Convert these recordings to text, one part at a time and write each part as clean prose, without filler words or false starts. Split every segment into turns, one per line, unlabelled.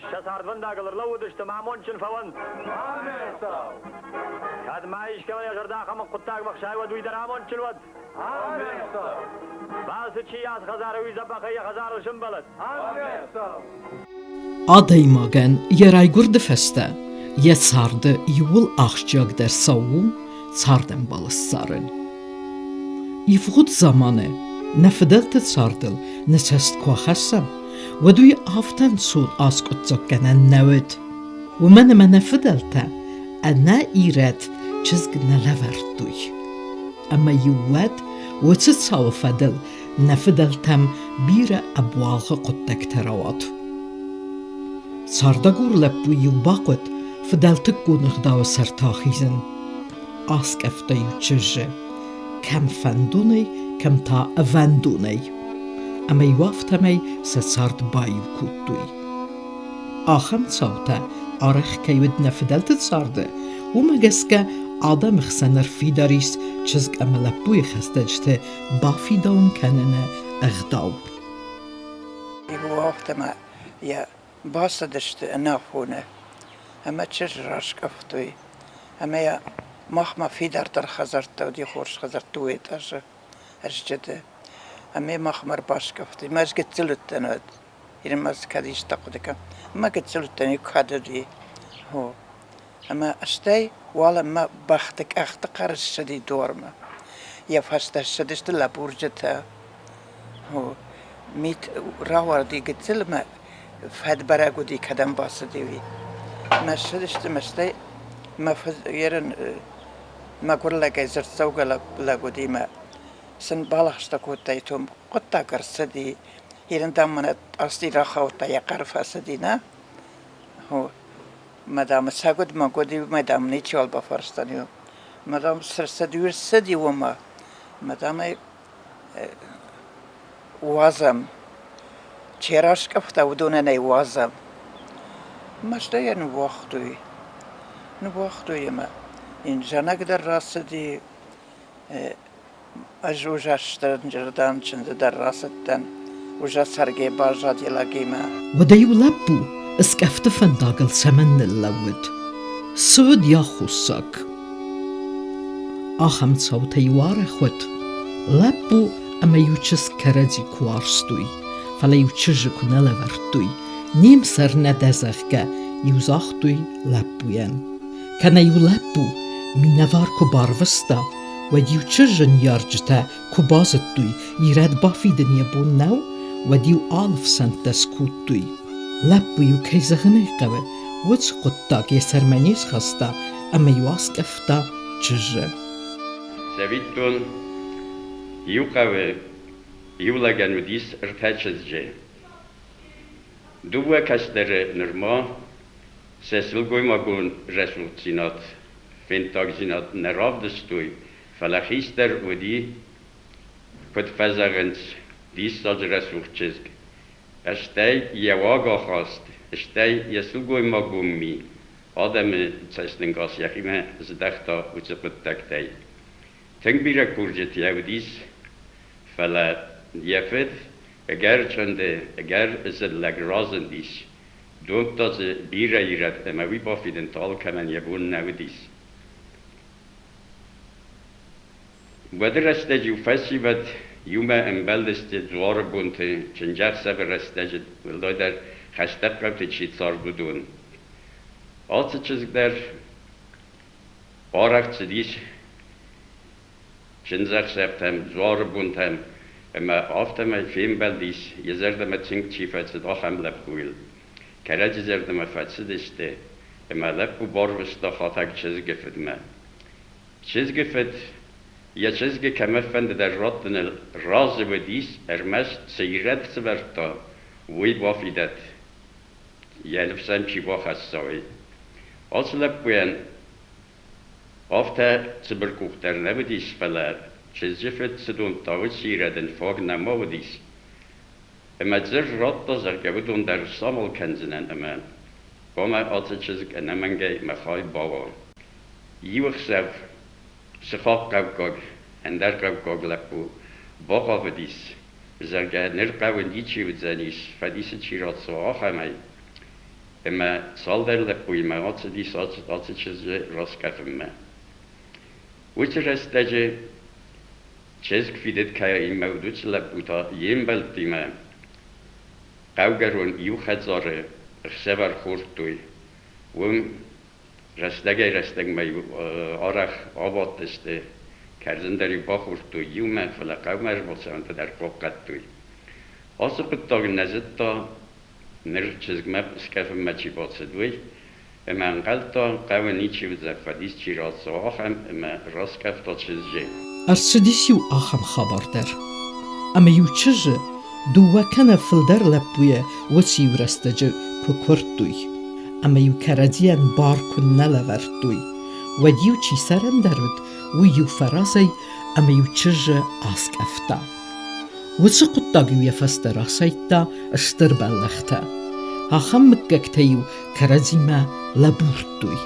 сӕ цардвӕндагыл ӕрлӕууыдысты ӕмӕ амондджын фӕуӕнт. Кӕд ма искӕмӕн йӕ зӕрдӕ ахӕм хъуыддагмӕ хсайы, уӕд уый дӕр амондджын уӕд. Балцы чи ацы хӕдзары, уый дзӕбӕхӕй йӕ хӕдзарыл сӕмбӕлӕд.
Адӕймагӕн йӕ райгуырды фӕстӕ йӕ царды иууыл ахсджиагдӕр цау у цардӕмбал ссарын. Ивгъуыд заманы нӕ фыдӕлты цардыл нӕ цӕст куы ахӕссӕм, уӕд уый афтӕ ӕнцон аскъуыддзаггӕнӕн нӕ уыд. Уымӕн ӕмӕ нӕ фыдӕлтӕ ӕнӕ ирӕд чызг нӕ лӕвӕрдтой. Ӕмӕ-иу уӕд уыцы цауы фӕдыл нӕ фыдӕлтӕм бирӕ ӕбуалгъы хъуыддӕгтӕ рауад. Цардагур лӕппу-иу бахъуыд фыдӕлтыккон ӕгъдауы сӕрты ахизын. Аскъӕфта-иу чызджы, кӕм фӕндонӕй, кӕм та ӕвӕндонӕй. Ӕмӕ-иу афтӕмӕй сӕ цард баиу кодтой. Ахӕм цаутӕ арӕх кӕй уыд нӕ фыдӕлты царды, уымӕ гӕсгӕ адӕмы хсӕн ӕрфидар ис чызг ӕмӕ лӕппуйы хӕстӕджыты бафидауын кӕныны ӕгъдау.
Уагъта ма йӕ бацыдысты ӕнафоны ӕмӕ чызджы раскъӕфтой. Ӕмӕ йӕ махмӕ фидардӕр хӕдзӕрттӕ уыди, хорз хӕдзӕртты дыууӕ этажы ӕзджыты. Ӕмӕ махмӕ ӕрбаскъӕфтой. Мӕ ӕз гыццыл уыдтӕн уӕд. Ирмӕ кӕд исты хъуыды кӕн. Мӕ гыццыл уыдтӕн, кӕд уыди. Хо. Ӕмӕ стӕй уалынмӕ бӕхты къӕхты хъӕр ссыди дуармӕ. Йӕ фӕстӕ ссыдысты лӕбурджытӕ. Мит рауарди гыццыл ӕмӕ фӕд бӕрӕг уыди, кӕдӕм бацыди, уый. Ӕмӕ ссыдысты ӕмӕ стӕй мӕ фыд ерын мӕгуыр лӕгӕй дзырддзӕугӕ лӕг уыди мӕ сын балӕгъстӕ кодта, итом хъуыддаг ӕрцыди. Ерын, дам, мӕнӕ асти рахаудта, йӕ хъӕр фӕцыди, нӕ? Мадам сӕгуыд мӕгуыд, мадам ничиуал бафарста. Мадам ӕрцыди уымӕ. Мадам ӕй уадзӕм. Чи раскъӕфта, уыдонӕн ӕй уадзӕм. Мӕстӕй йӕ ныууагътой. Ныууагътой ӕмӕ йын зӕнӕг дӕр рацыди. Ӕз ужастӕн чындзы дӕр рацыдтӕн, уже цӕргӕ баззади лӕгимӕ.
Уӕдӕ-иу лӕппу ыскъӕфты фӕндагыл цӕмӕн ныллӕууыд? Цы уыд йӕ аххосаг? Ахӕм цаутӕ-иу арӕх уыд. Лӕппу ӕмӕ-иу чызг кӕрӕдзи куы уарзтой, фӕлӕ-иу чызджы куы нӕ лӕвӕрдтой, не мсӕр нӕ дӕ, зӕгъгӕ, иу загътой лӕппуйӕн. Кӕнӕ-иу лӕппу минӕвар куы барвыста, уӕд-иу чызджы ныййарджытӕ куы базыдтой, ирӕд бафидын йӕ бон нӕу, уӕд-иу алы фсӕнттӕ скодтой. Лӕппу-иу, кӕй зӕгъын ӕй хъӕуы, уыцы хъуыддаг йӕ сӕрмӕ не схаста ӕмӕ-иу аскъӕфта чызджы.
Цӕвиттон, иу хъӕуы иу лӕгӕн уыдис ӕртӕ чызджы. Дыууӕ кӕстӕры нырма сӕ сылгоймагон рӕсугъддзинад, фенддагдзинад нӕ равдыстой, фӕлӕ хистӕр уыди, куыд фӕзӕгъынц, диссаджы рӕсугъд чызг. Стӕй йӕ уагахаст, стӕй йӕ сылгоймагон ми адӕмы цӕстӕнгас йӕхимӕ здӕхта уыцы хъуыддӕгтӕй. Тынг бирӕ курджытӕ уыдис, фӕлӕ йӕ фыд ӕгӕр чъынды, ӕгӕр зыллӕг разындис. Домдта дзы бирӕ ирӕд ӕмӕ уый бафидын та алкӕмӕн йӕ бон нӕ уыдис. Уӕды рӕстӕджы-иу фӕсивӕд иумӕ ӕмбӕлдысты дзуары бонты, чындзӕхсӕвы рӕстӕджы, уӕлдайдӕр хӕстӕг хъӕуты чи цард, уыдон. Ацы чызг дӕр арӕх цыдис чындзӕхсӕвтӕм, дзуары бонтӕм ӕмӕ афтӕмӕй фембӕлдис, йӕ зӕрдӕмӕ тынг чи фӕцыд, ахӕм лӕппуйыл. Кӕрӕдзи зӕрдӕмӕ фӕцыдысты, ӕмӕ лӕппу барвыста хатӕг чызджы фыдмӕ. Чызджы фыд йӕ чызджы кӕмӕфӕндыдӕр раттыныл разы уыдис, ӕрмӕст цы ирӕд сӕвӕрдта, уый бафидӕд, йӕ ныфсӕн чи бахӕсса, уый. Ацы лӕппуйӕн Афтӕ цыбыркъух дӕр нӕ уыдис, фӕлӕ чызджы фыд цы домдта, уыцы ирӕд ын фаг нӕма уыдис. Ӕмӕ дзырд радта, зӕгъгӕ, уыдон дӕр самал кӕндзынӕн ӕмӕ хъуамӕ ацы чызг ӕнӕмӕнгӕй мӕ хай бауа. Иу ӕхсӕв сыхаг хъӕуккаг, ӕндӕр хъӕуккаг лӕппу бахъавыдис, зӕгъгӕ, ныр хъӕуы ничи уыдзӕнис, фӕдисы чи рацӕуа, ахӕмӕй. Ӕмӕ цалдӕр лӕппуимӕ ацыдис ацы чызджы раскъӕфынмӕ. Уыцы рӕстӕджы чызг фидыд кӕимӕ уыд, уыцы лӕппу та йе мбӕлттимӕ хъӕугӕрон иу хӕдзары ӕхсӕвӕр хордтой. Уым рӕстӕгӕй-рӕстӕгмӕ-иу арӕх абадтысты, кӕрдзын дӕр-иу бахордтой иумӕ, фӕлӕ хъӕумӕ ӕрбацӕуӕнтӕ дӕр хъахъхъӕдтой. Ацы хъуыддаг нӕ зыдта, ныр чызгмӕ скъӕфынмӕ чи бацыд, уый, ӕмӕ ӕнхъӕлдта, хъӕуы ничи уыдзӕн, фӕдис чи рацӕуа, ахӕм, ӕмӕ раскъӕфта чызджы.
Ӕрцыдис-иу ахӕм хабар дӕр, ӕмӕ-иу чызджы дыууӕ кӕнӕ фылдӕр лӕппуйӕ уыцы-иу рӕстӕджы куы куырдтой ӕмӕ-иу кӕрӕдзийӕн бар куы нӕ лӕвӕрдтой, уӕд-иу чи сӕрӕндӕр уыд, уый-иу фӕразӕй ӕмӕ-иу чызджы аскъӕфта. Уыцы хъуыддаг-иу йӕ фӕстӕ расайдта стыр бӕллӕхтӕ. Ахӕм мыггӕгтӕ-иу кӕрӕдзимӕ лӕбурдтой.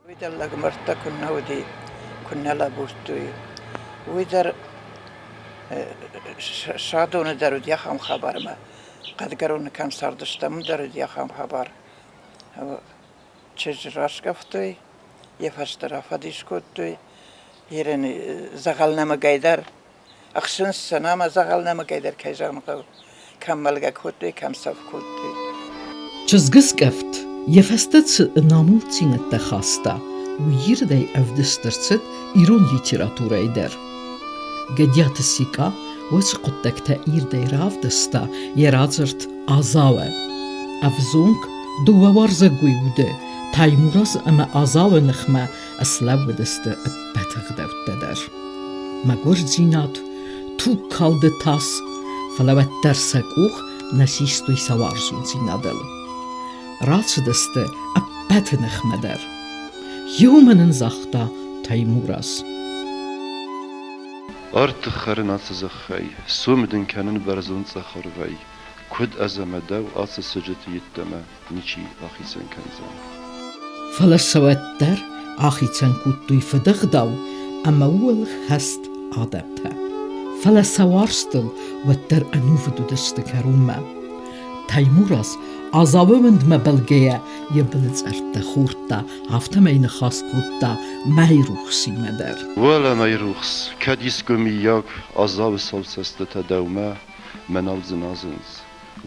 Уый дӕр лӕгмӕрдтӕ куыннӕ уыди, куыннӕ лӕбурдтой. Уый дӕр Садоны дӕр уыди ахӕм хабар ӕмӕ Хъӕдгӕроны кӕм цардыстӕм, уым дӕр уыди ахӕм хабар. Чызджы раскъӕфтой, йӕ фӕстӕ рафӕдис кодтой. Ирӕн дзӕгъӕлнӕмыгӕй дӕр ӕхсынц сӕ ӕмӕ дзӕгъӕлнӕмыгӕй дӕр, кӕй зӕгъын хъӕуы, кӕм мӕлгӕ кодтой, кӕм цӕф кодтой.
Чызгыскъӕфт йӕ фӕстӕ цы ӕнамонддзинӕдтӕ хаста, уый ирдӕй ӕвдыст ӕрцыд ирон литературӕйы дӕр. Гӕдиаты Секъа уыцы хъуыддӕгтӕ ирдӕй равдыста йӕ радзырд Азау-ы. Ӕвзонг дыууӕ уарзӕгой уды Таймураз ӕмӕ Азауы ныхмӕ слӕууыдысты ӕппӕт ӕгъдӕуттӕ дӕр. Мӕгуырдзинад, тугкалды тас, фӕлӕ уӕддӕр сӕ къух нӕ систой сӕ уарзондзинадыл. Рацыдысты ӕппӕты ныхмӕ дӕр. Иумӕ нын загъта Таймураз.
Арт хӕрын ацы зӕххӕй, сомы дын кӕнын бӕрзонд цъӕх арвӕй, куыд ӕз ӕмӕ дӕу ацы сыджыты йеддӕмӕ ничи ахицӕн кӕндзӕн.
Фӕлӕ сӕ уӕддӕр ахицӕн кодтой фыдӕгъдау ӕмӕ ууыл хӕст адӕмтӕ. Фӕлӕ сӕ уарзтыл уӕддӕр ӕнувыд уыдысты кӕронмӕ. Таймураз Азауы уындмӕ бӕлгӕйӕ йӕ былыцъӕрттӕ хордта, афтӕмӕй ныхас кодта Мӕйрухсимӕ дӕр.
Уӕлӕ Мӕйрухс, кӕд искуы мыййаг Азауы сау цӕстытӕ дӕумӕ мӕнау дзыназынц.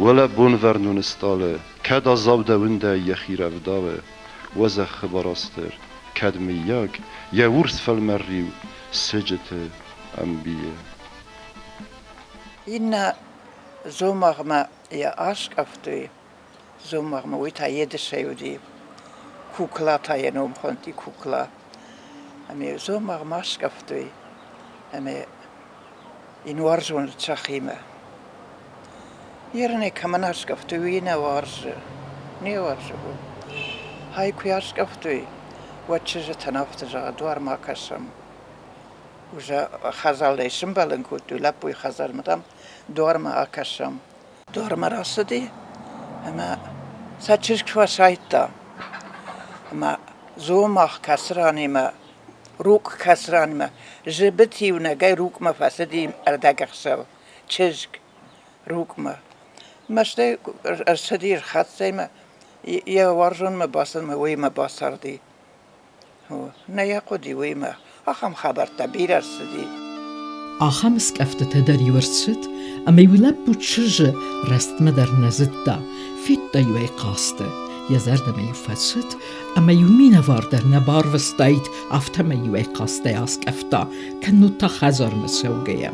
Уӕлӕ Бонвӕрноны стъалы, кӕд Азау дӕ уындӕй йӕхи рӕвдауы, уӕ зӕххы Барастыр, кӕд мыййаг йӕ урс фӕлмӕр риу сыджыты ӕмбийы.
Иннӕ Дзомагъмӕ йӕ аскъӕфтой, Дзомагъмӕ, уый та Едысӕй уыди. Кукла та йӕ ном хуынди Кукла. Ӕмӕ Дзомагъмӕ аскъӕфтой ӕмӕ йын уарзон сӕхимӕ. Ерынӕй кӕмӕн аскъӕфтой, уый нӕ уарзы. Не уарзы. Хай куы аскъӕфтой, уӕд чызджытӕн афтӕ зӕгъы, дуармӕ кӕсӕм. Уже хӕдзарӕй сымбӕлын кодтой лӕппуйы хӕдзармӕ, дам, дуармӕ акӕсӕм. Дуармӕ рацыди ӕмӕ сӕ чызг фӕсайдта. Ӕмӕ Дзомагъ кӕцы ранимӕ, Рукъ кӕцы ранмӕ, зыбыт иунӕгӕй Рукъмӕ фӕцыди ӕрдӕгӕхсӕв чызг Рукъмӕ. Мӕстӕй ӕрцыди ӕрхӕццӕ ӕмӕ йӕ уарзонмӕ бацыд ӕмӕ уыимӕ бацарди. Нӕ йӕ хъуыди уыимӕ. Ахӕм хабӕрттӕ бирӕ рцыди.
Ахӕм скъӕфтытӕ дӕр-иу ӕрцыд, ӕмӕ-иу лӕппу чызджы рӕстмӕ дӕр нӕ зыдта, федта-иу ӕй хъазты, йӕ зӕрдӕмӕ-иу фӕцыд, ӕмӕ-иу минӕвар дӕр нӕ барвыстаид, афтӕмӕй-иу ӕй хъазтӕй аскъӕфта, кӕннод та хӕдзармӕ цӕугӕйӕ.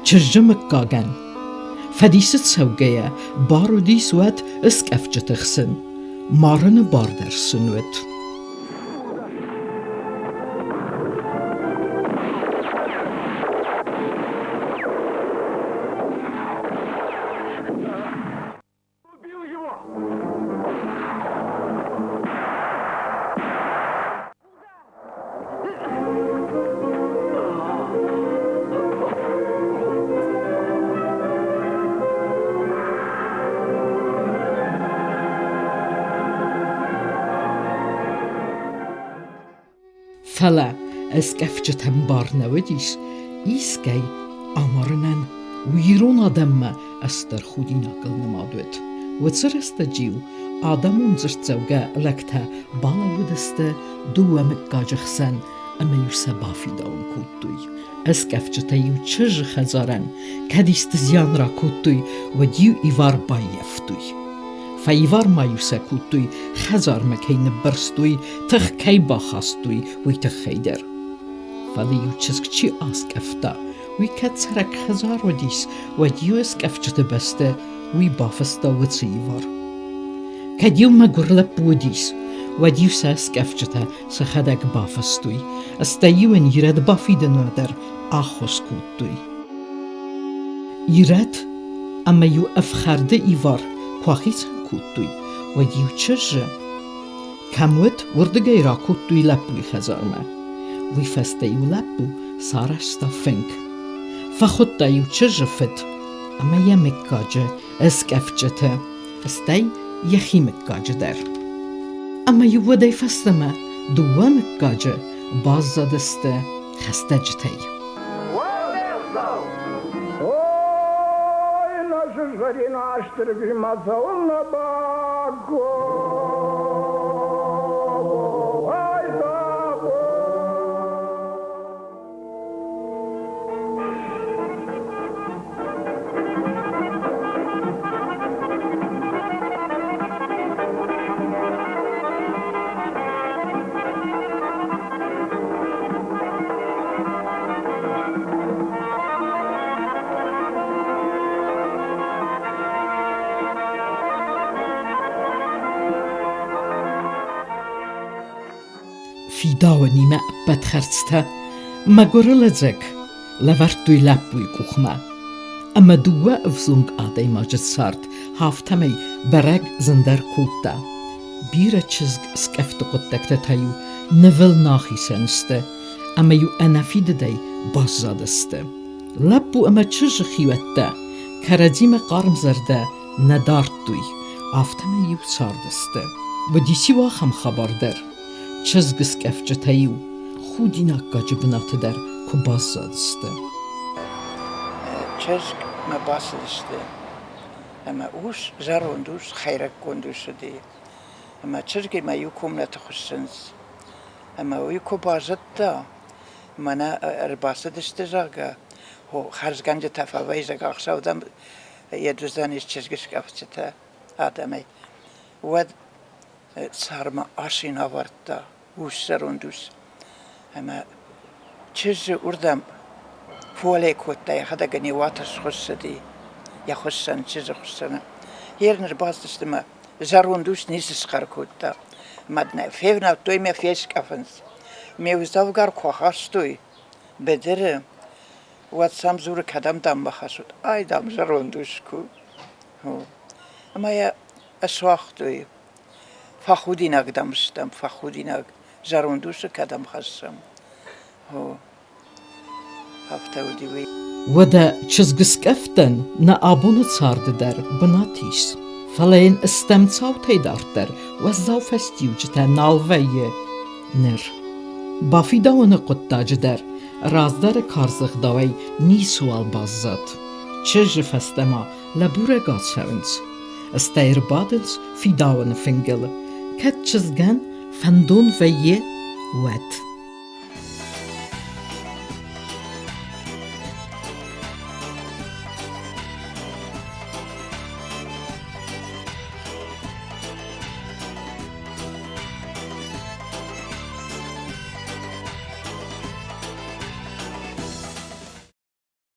Чызджы мыггагӕн фӕдисы цӕугӕйӕ бар уыдис уӕд ыскъӕфджыты хсӕн, марыны бар дӕр сын уыд.
Убил его!
Фӕлӕ ӕскъӕфджытӕн бар нӕ уыдис искӕй амарынӕн. Уый ирон адӕммӕ стыр худинагыл нымад уыд. Уыцы рӕстӕджы-иу адӕмон дзырддзӕугӕ лӕгтӕ балӕууыдысты дыууӕ мыггаджы хсӕн ӕмӕ-иу сӕ бафидауын кодтой. Ӕскъӕфджытӕ-иу чызджы хӕдзарӕн кӕд исты зиан ракодтой, уӕд-иу ивар баййӕфтой. Фӕивар ма-иу сӕ кодтой, хӕдзармӕ кӕй ныббырстой, тых кӕй бахастой, уый тыххӕй дӕр. Фӕлӕ-иу чызг чи аскъӕфта, уый кӕд цӕрӕг хӕдзар уыдис, уӕд-иу ӕскъӕфджыты бӕсты уый бафыста уыцы ивар. Кӕд-иу мӕгуыр лӕппу уыдис, уӕд-иу сӕ ӕскъӕфджытӕ сӕхӕдӕг бафыстой, стӕй-иу ын ирӕд бафидынмӕ дӕр ӕххуыс кодтой. Ирӕд ӕмӕ-иу ӕфхӕрды ивар куы ахицӕн кодтой, уӕд-иу чызджы, кӕм уыд, уырдыгӕй ракодтой лӕппуйы хӕдзармӕ. Уый фӕстӕ-иу лӕппу сарӕзта фынг. Фӕхуыдта-иу чызджы фыд ӕмӕ йӕ мыггаджы ӕскъӕфджыты, стӕй йӕхи мыггаджы дӕр. Ӕмӕ-иу уӕдӕй фӕстӕмӕ дыууӕ мыггаджы баззадысты хӕстӕджытӕй.
Ой, нӕ сызгъӕрин астыргимӕ цӕуылнӕ
Фидауӕнимӕ ӕппӕт хӕрдзтӕ мӕгуыры лӕдзӕг лӕвӕрдтой лӕппуйы къухмӕ. Ӕмӕ дыууӕ ӕвзонг адӕймаджы цард афтӕмӕй бӕрӕг зындӕр кодта. Бирӕ чызг скъӕфты хъуыддӕгтӕ та-иу нывыл нӕ ахицӕн сты ӕмӕ-иу ӕнӕфидыдӕй баззадысты. Лӕппу ӕмӕ чызджы хиуӕттӕ кӕрӕдзимӕ хъармзӕрдӕ нӕ дардтой, афтӕмӕй-иу цардысты. Уыдис-иу ахӕм хабар дӕр, чызгыскъӕфджытӕ-иу худинаггаджы бынаты дӕр куы баззадысты.
Чызгмӕ бацыдысты ӕмӕ ус, зӕронд ус, хӕйрӕггонд ус уыди. Ӕмӕ чызгимӕ иу комнӕты хуыссынц. Ӕмӕ уый куы базыдта, мӕнӕ ӕрбацыдысты, зӕгъгӕ, хӕрзгӕнджытӕ фӕвӕййы ӕхсӕв дам йед уыдзӕнис чызгыскъӕфджытӕ адӕмӕй, уӕд цармӕ асин авӕрдта ус, зӕронд ус. Ӕмӕ чызджы уырдӕм фуӕле кодта, йӕхӕдӕг ын йӕ уаты схуыссыди, йӕ хуыссӕн, чызджы хуыссӕны. Йе рбацыдысты мӕ зӕронд ус ницы схъӕр кодта. Мӕ февнӕлдтой мӕ фескъӕфынц. Ме удзӕвгар куы ахастой быдыры, уӕд сӕм дзуры, кӕдӕм, дам, мӕ хӕссут? Ай, дам, зӕронд ус куы у. Ӕмӕ йӕ ӕсуагътой. Фӕхудинаг, дам, стӕм, фӕхудинаг. Зӕронд усы кӕдӕм хӕссӕм? О, афтӕ уыди уый.
Уӕдӕ чызгыскъӕфтӕн нӕ абоны царды дӕр бынат ис. Фӕлӕ йын стӕм цаутӕй дарддӕр уӕззау фӕстиуджытӕ нал вӕййы ныр. Бафидауыны хъуыддаджы дӕр раздӕры карз ӕгъдауӕй ницыуал баззад. Чызджы фӕстӕмӕ лӕбурӕг ацӕуынц, стӕй ӕрбадынц фидауыны фынгыл, кӕд чызгӕн фӕндон вӕййы, уӕд.